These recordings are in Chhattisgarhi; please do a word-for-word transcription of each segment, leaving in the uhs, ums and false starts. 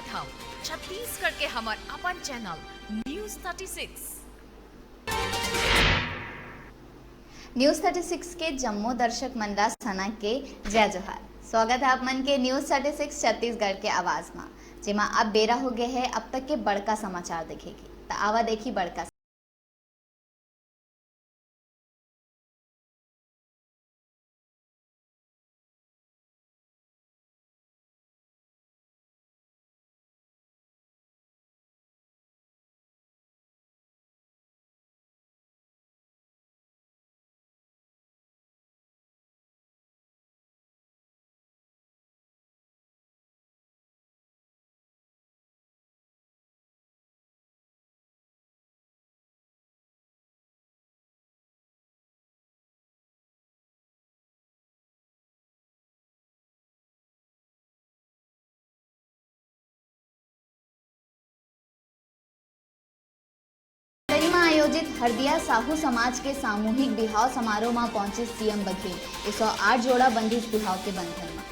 हम छत्तीसगढ़ के हमर अपन channel news thirty six. News thirty six के जम्मो दर्शक मन ला सना के जय जोहार। स्वागत है आप मन के न्यूज़ थर्टी सिक्स छत्तीसगढ़ के आवाज मा, जेमा अब बेरा हो गए है अब तक के बड़का समाचार देखे के। त आवा देखी बड़का। हरदोई म आयोजित हरदिया साहू समाज के सामूहिक बिहाव समारोह म पहुंचिस सीएम बघेल। एक सौ आठ जोड़ा बंधिस बिहाव के बंधन म।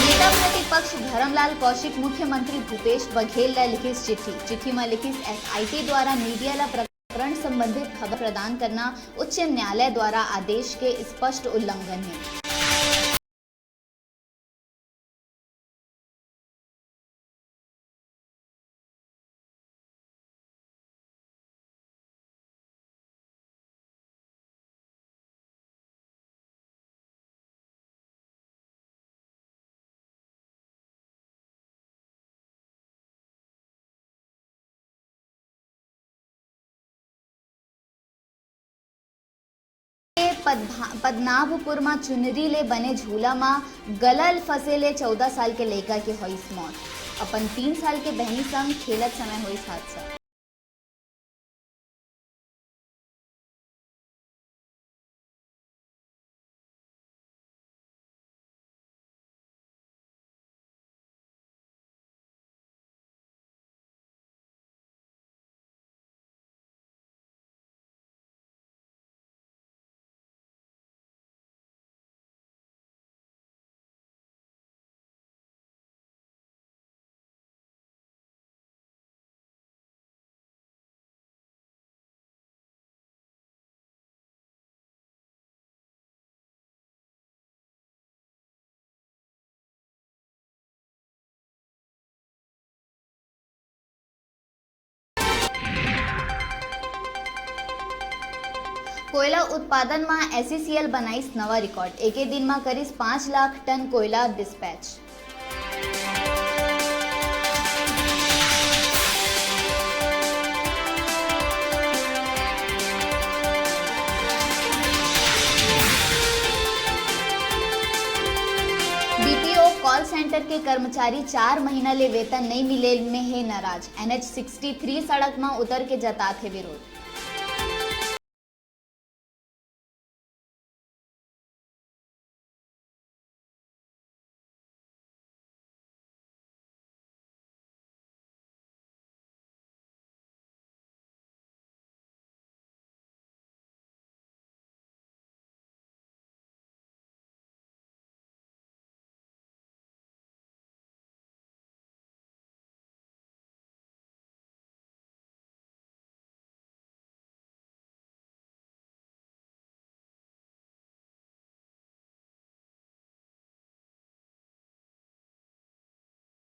नेता प्रतिपक्ष धरमलाल कौशिक मुख्यमंत्री भूपेश बघेल ला लिखिस चिट्ठी। चिट्ठी म लिखिस, एसआईटी द्वारा मीडिया ला प्रकरण संबंधित खबर प्रदान करना उच्च न्यायालय द्वारा आदेश के स्पष्ट उल्लंघन हे। पदभा-, पद्मनाभपुर म चुनरी ले बने झूला म गला ल फंसे ले चौदह साल के लइका के होइस मौत। अपन तीन साल के बहिनी संग खेलत समय होइस हादसा। कोयला उत्पादन म एसईसीएल बनाइस नवा रिकॉर्ड। एके दिन म करिस पाँच लाख टन कोयला डिस्पैच। बीपीओ कॉल सेंटर के कर्मचारी चार महीना ले वेतन नइ मिले में हे नाराज। एनएच सिक्सटी थ्री सड़क म उतर के जताथे विरोध।